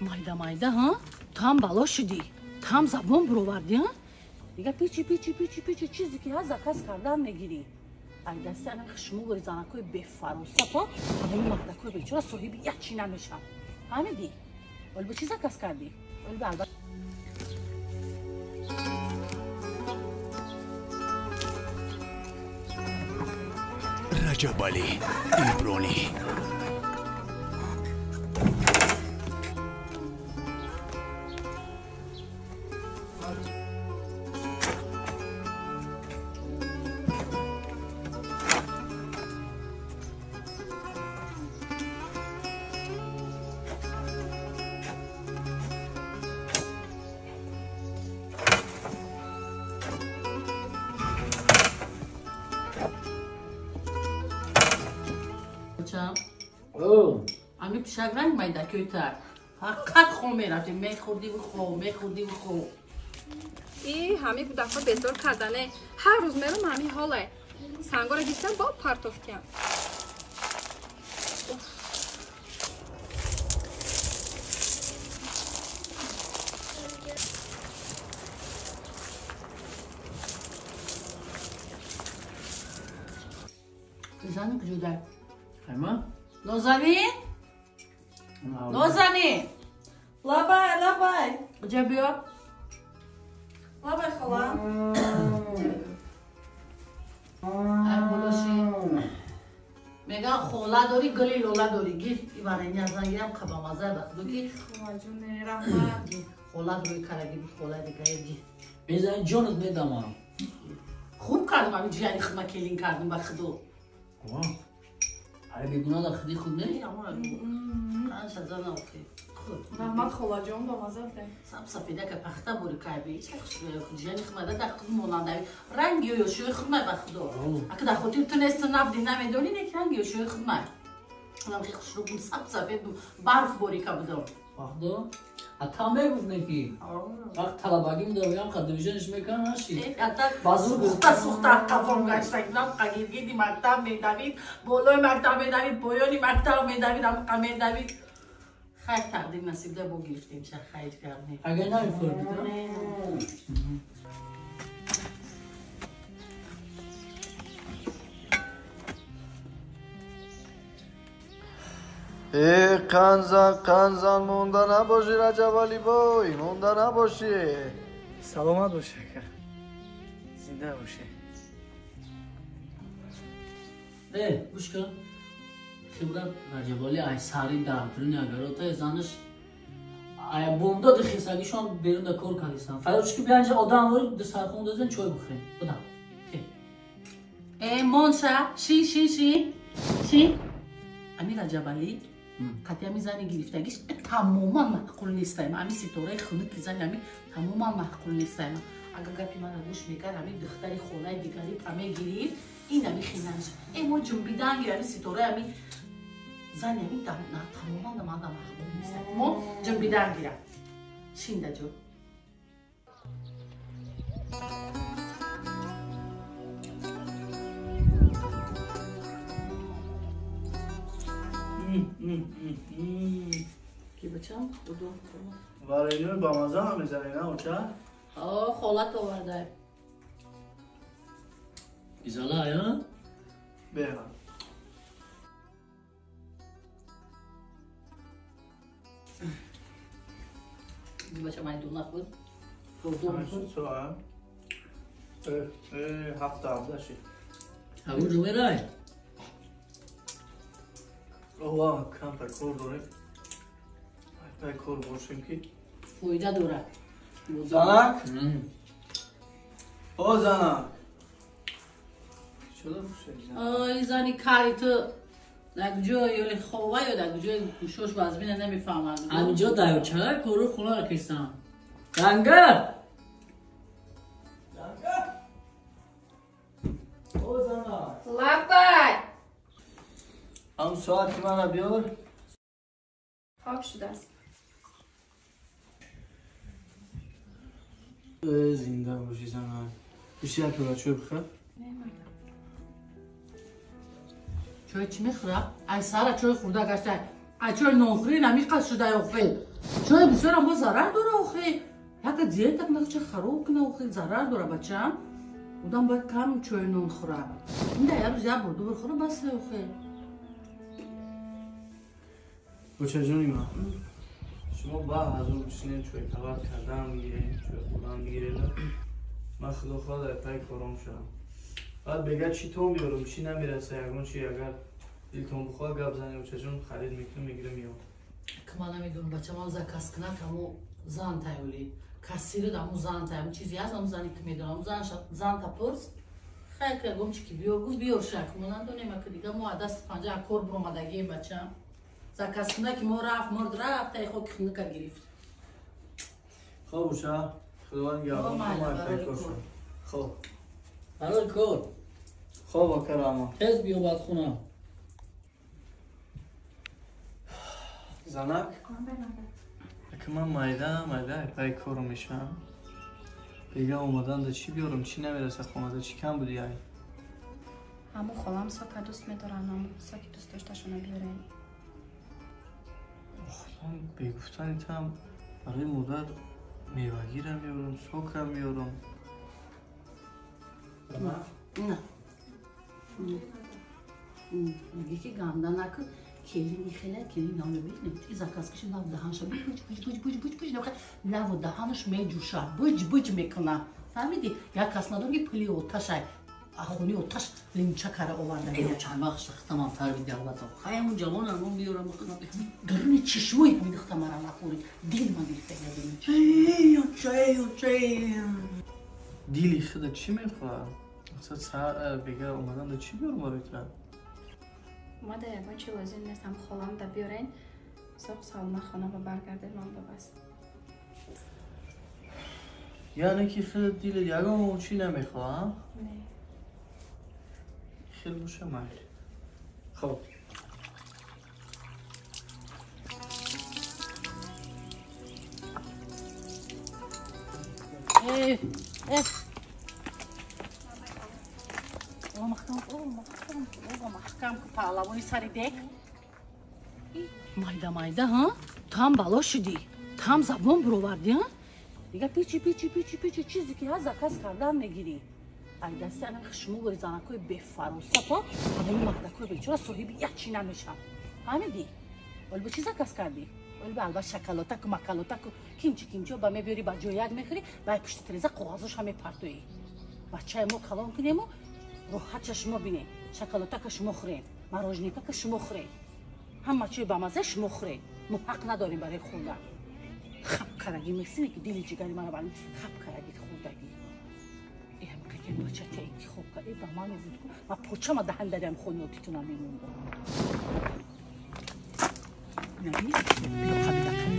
Майда майда, ҳа? Ту ҳам бало шудӣ. Ту ҳам забон бировардӣ, ҳа? Дига пичи пичи пичи пичи чизе ки ҳаст заказ кардан мегирӣ. Ай дасти ана шумо бори занакҳои бефаросат, ҳа? Ҳамони мардакҳои бечора соҳиби як чӣ намешаванд. Фаҳмидӣ? Вале бо чӣ заказ кардӣ? Вале ба албатта Раҷабалӣ Ибронӣ. Ами пишак ранг майда кӯйтар. Фақат хом мерафтем, мехӯрдиву хом, мехӯрдиву хом. И ҳами кӯдакҳо безор кардане. Ҳар рӯз мерам ҳами ҳоле. Сангора гирифтам бо партофтиям. Зани куҷода? Хайма? Нозанин? Нозанин! Лабай, лабай! Куҷа биё? Лабай, хола. Ай болоши. Меган хола дорӣ, гули лола дорӣ. Гир, и варенья аз гирам қабамаза ба худо ки. Холаҷоне, раҳмат. Хола рӯи караги буд, хола дигаре гир. Безани ҷонат медамам. Хуб кардам, ами ҷияни худма келин кардам ба худо. Ай бегуна дар худи худ не? Раҳмат холаҷон, ба маза буда. Саб сафедака пахта бори кайби. Ҷияни худма дар худ монандави. Ранги ёшӯи худма ба худо. Ака дар хотир ту нест набди намедонӣ, не ранги ёшӯи худма. Худам хеле хушрӯ бум, саб сафед бум, барф борика будам. Ба худо? А та мегуфт не ки? Вақт талабагӣ медавиям, қаддивижаниш мекард наши. Сухта сухта қафом гаштагинам, қагиргиди мактаб медавид, болои мактаб медавид, поёни мактаб медавид, амқа медавид. Хайр тақдир насибда бо гирифтем, ша хайр кардем. Агар намефурдид? Э, қанзан, қанзан, монда набошӣ, Раҷабалӣ бой, монда набошӣ. Саломат бошӣ, ака. Зинда бошӣ. Э, гӯш кун. Хибра Раҷабалӣ ай сари дар дуруни агарота занаш ай бомдоди хисагишон берун да кор кардистан. Фарёд ки биянҷа одам вори дастархон дозен чой бихӯрем. Будам. Э, монша, шин, шин, шин. Шин. Ами Раҷабалӣ қатъи ами зани гирифтагиш тамоман маъқул нестаем. Ами ситораи хунуки зани ами тамоман маъқул нестаем. Агар гапи мана гӯш мекард, ами духтари хонаи дигари та мегирифт, ин ами хинаш. Э, мо ҷунбидан гир, ами ситораи ами зани ами тамоман манда маъқул нестаем. Мо ҷунбидан гира. Шинда ҷо. Ки бачам? Удо. Варенье ба маза намезанӣ, на оча? О, холат оварда. Изала, а? Беҳа. Бачам айдуна худ. Фурдум. Э, ҳафта ҳабда шид. Ҳаву ҷумерай? Ова, камтар кор дорем. Ай кор бошем ки фоида дорад. Занак? О, занак! Чудо фушед? Ой, зани кари ту дар ҷой ё хова ё дар ҷой гӯшош вазмина намефаҳмам. Ҳаминҷо даёчага кору хона кистам. Дангар! Дангар! О, занак! Лабай! Ам соати мана биёр. Хоб шудааст. Зинда бошӣ, занак. Биши як пиёла чой бихӯр. Чой чӣ мехӯра? Ай сара чой хӯрда гашта. Ай чой нонхӯрӣ намиқад шуда охир. Чой бисёрам боз зарар дора охе. Яка диета нақча хароб кина охе зарар дора бачам. Одам бояд кам чой нон хӯра. Инда як рӯз як бор ду бор хӯра бас охе. Очаҷони ман, шумо ба ҳазур бишинед, чой талаб кардан мегирем, чой хӯрдан мегирем. Ман худо хоҳад дар пай кором шавам. Баъд бега чӣ тон биёрам, чӣ намераса, ягон чи агар дилтон бихоҳад гап занем, очаҷон харид мекунам, мегирам меём. Ма намедонам бача, ман заказ кунак ҳамо зан тайёли. Кассирид ҳамо зан тай, ҳамо чизе ҳаст, ҳамо зане ки медонам, ҳамо зан та пурс. Хайр ки ягон чи ки биёр, гуфт биёр шак. Мо надонем, ака дига мо аз дасти панҷа кор биромадагием бача. Заказ кунак мо рафт, морд рафт, тай хоки хунука гирифт. Хоб оча, худованд нигаҳбон, мо пай кор шавем. Хоб. Барои кор. Хоб ака Раҳмон. Тез биё баъд хона. Занак? Ака ман майда майда пай кору мешавам. Бега омадан да чӣ биёрам, чӣ намераса хонада, чӣ кам буди ай? Ҳамун холам сока дӯст медоранд, ҳамун соки дӯст дошташона биёрем. Бегуфтани там барои модар мевагирам меёрам, сокам меёрам. На. Меги ки ганда накун, келини хела, келин намебинем. И заказ киши лав даҳанша буч буч буч буч буч буч лаву даҳанаш меҷӯша, буч буч мекуна. Фаҳмиди? Як кас надорам ки пули оташай. Ахони оташ линча кара оварда. Эй, чанд вақт шахтамам тарби давлата. Хай ҳамун ҷавонам, он биёрам бихӯрам. Даруни чишмои ҳамин духта мара нахӯри. Дил ма гирифта ядуни. Дили худа чӣ мехоҳад? Мақсад саҳар бега омадан да чӣ биёрам барои ту? Ма да ягон чи лозим нест, ҳам холам да биёрен. Соқ салома хона ба баргардем, ман ба бас. Яъне ки худа дили ягон чӣ намехоҳад? Не. Хел боша майл. Хоб. Эй, эй. О, маҳкам, о, маҳкам, о, маҳкам, паҳлавони сари дек. Майда, майда, ҳа? Ту ҳам бало шудӣ. Ту ҳам забон бировардӣ, ҳа? Дига пичи, пичи, пичи, пичи, чизе ки ҳаст заказ кардан мегирӣ. Ай дасти ана шумо гори занакҳои бефаросат, ҳамони мардакҳои бечора соҳиби як чи намешаванд. Фаҳмидӣ? Вале бо чӣ заказ кардӣ? Вале ба алба шоколатаку, макалотаку, кимчи кимчио ба мебиёрӣ, ба ҷои як мехӯрӣ, ба пушти тиреза коғазоша мепартоӣ. Бачаи мо калон кунему, роҳатша шумо бинед, шоколатака шумо хӯред, мороженикака шумо хӯред, ҳама чизи бамаза шумо хӯред. Мо ҳақ надорем барои хӯрдан. Хап карагӣ месине ки дили ҷигари мара барми хап карагӣ хӯрдагӣ. Эм қакен бача те интихоб кард, ба ман буд ку, ма почама даҳан дарям хониотитона мемондам. Наби, биё қабила кам.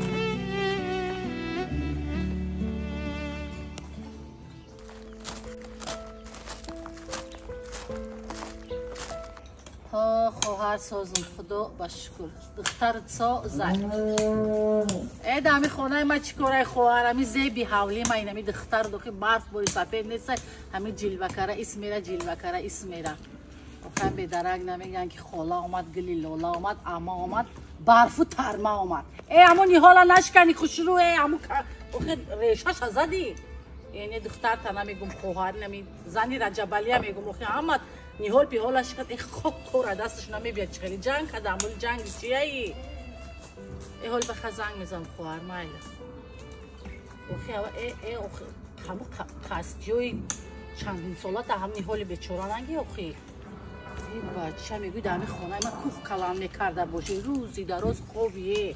Хоҳар созум, худо ба шукр. Духтарат созад. Э, дар ҳами хонаи ма чӣ корай хоҳар? Ҳами зеби ҳавлӣ ма инами духтар дохи барф бори сафед нест, ҳами ҷилвакара ис мера, ҷилвакара ис мера. Охай бедарак намегӯянд ки хола омад, гили лола омад, ама омад, барфу тарма омад. Э, ҳамо ниҳола нашкани хушрӯ, э, ҳамо охе решаша задӣ. Э, не духтарта намегум хоҳар, нами зани Раҷабалия мегум, охе ҳамат ниҳол пиҳолаш кард, э хок кора дасташ намебиёд, чӣ хеле ҷанг кардам, вали ҷанги чияи? Э ҳол баха занг мезанам хоҳар, майла. Охе, э, э, охе, ҳамо қасдиёи чандинсолата ҳам ниҳоли бечора наги, охе. Э, бача мегӯй дар ҳамин хонаи ман кӯх калам мекарда бошӣ, рӯзи дароз хоби, э.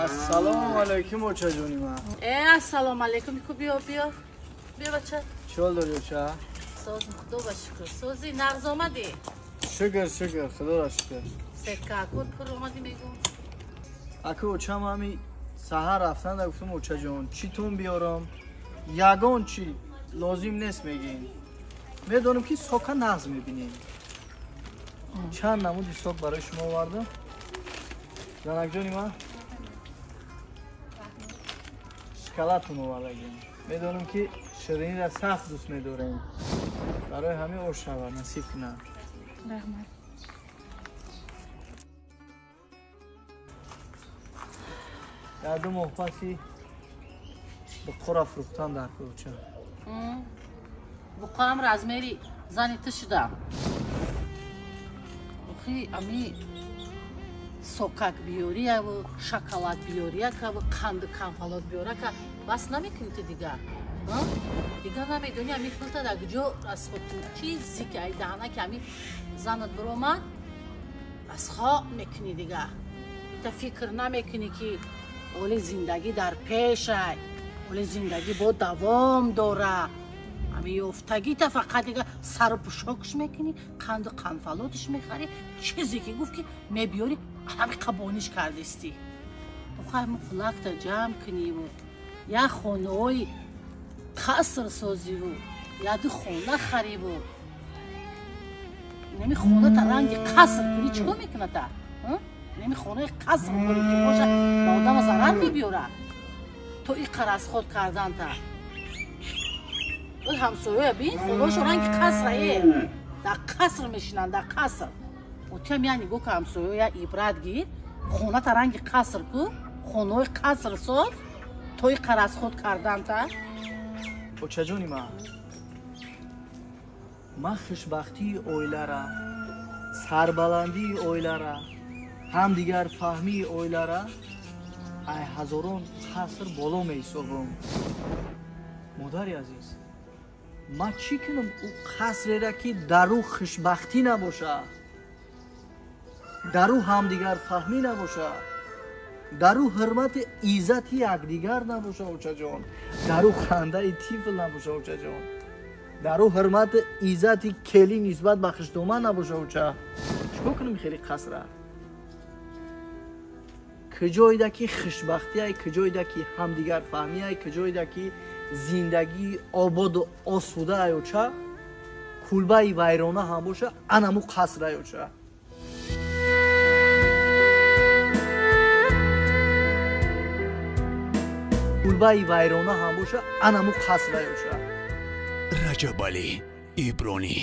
Ассалому алайкум, очаҷони ман. Э, ассалому алайкум. Ку биё, биё. Биё бача. Чӣ ҳол дорӣ, оча? Созм, худо ба шукр. Сози нағз омадӣ? Шукр, шукр, худоро шукр. Секакур пур омадӣ мегӯм. Ака очам ҳами саҳар рафтан да гуфтам очаҷон, чӣ тун биёрам? Ягон чӣ лозим нест мегӯем. Медонам ки сока нағз мебинем. Чанд намуди сок барои шумо овардам. Занакҷони ман, Шоколадтон овардагим. Медонам ки ширинира сахт дӯст медорем. Барои ҳамин ош шавад, насиб кунад. Раҳмат. Дар 2 моҳ паси буққора фурӯхтан дар кӯча. Буққорам размери зани ту шуда. Охи ами сокак биёрияву шоколад биёриякаву қанду канфалот биёрака бас намекунӣ ту дигар. Дигар намедонӣ ами пулта дар куҷо расход кунӣ. Чизе ки ай даҳана ки ами занат биромад расход мекунӣ дигар. Та фикр намекунӣ ки оли зиндагӣ дар пешай, оли зиндагӣ бо давом дора. Ами ёфтагита фақат дига сару пӯшокш мекунӣ, қанду қанфалотш мехарӣ, чизе ки гуфт ки мебиёрӣ ҳами қабониш кардистӣ. Охай муқлакта ҷамъ куниву як хонаҳои қаср созиву як ду хона хариву инами хоната ранги қаср кунӣ чӣ кор мекуната? Инами хонаи қаср кунӣ ки боша ба одама зарар мебиёра то и қаразход карданта. Ой ҳамсояя бин, хонаҳошо ранги қасрае. Дар қаср мешинанд, дар қаср. Отиам я нигоҳ ка ҳамсояя ибрат гир, хоната ранги қаср ку, хонаҳои қаср соз, то и қаразход карданта. Очаҷони ман, ман хушбахтии оилара, сарбаландии оилара, ҳамдигарфаҳмии оилара ай ҳазорон қаср боло меҳисобам. Модари азиз, ман чӣ кунам ӯ қасрера ки дар ӯ хушбахтӣ набошад, дар ӯ ҳамдигарфаҳмӣ набошад, дар ӯ ҳурмати иззати якдигар набошад, очаҷон, дар ӯ хандаи тифл набошад, очаҷон, дар ӯ ҳурмати иззати келин нисбат ба хушдоман набошад, оча. Чӣ кор кунам хеле қасра? Куҷоида ки хушбахтиай, куҷоида ки ҳамдигарфаҳмиай, куҷоида ки зиндагии ободу осудаай, оча, кулбаи вайрона ҳам боша, анаму қасрай, оча. Кулбаи вайрона ҳам боша, анаму қасрай, оча. Раҷабалӣ Ибронӣ.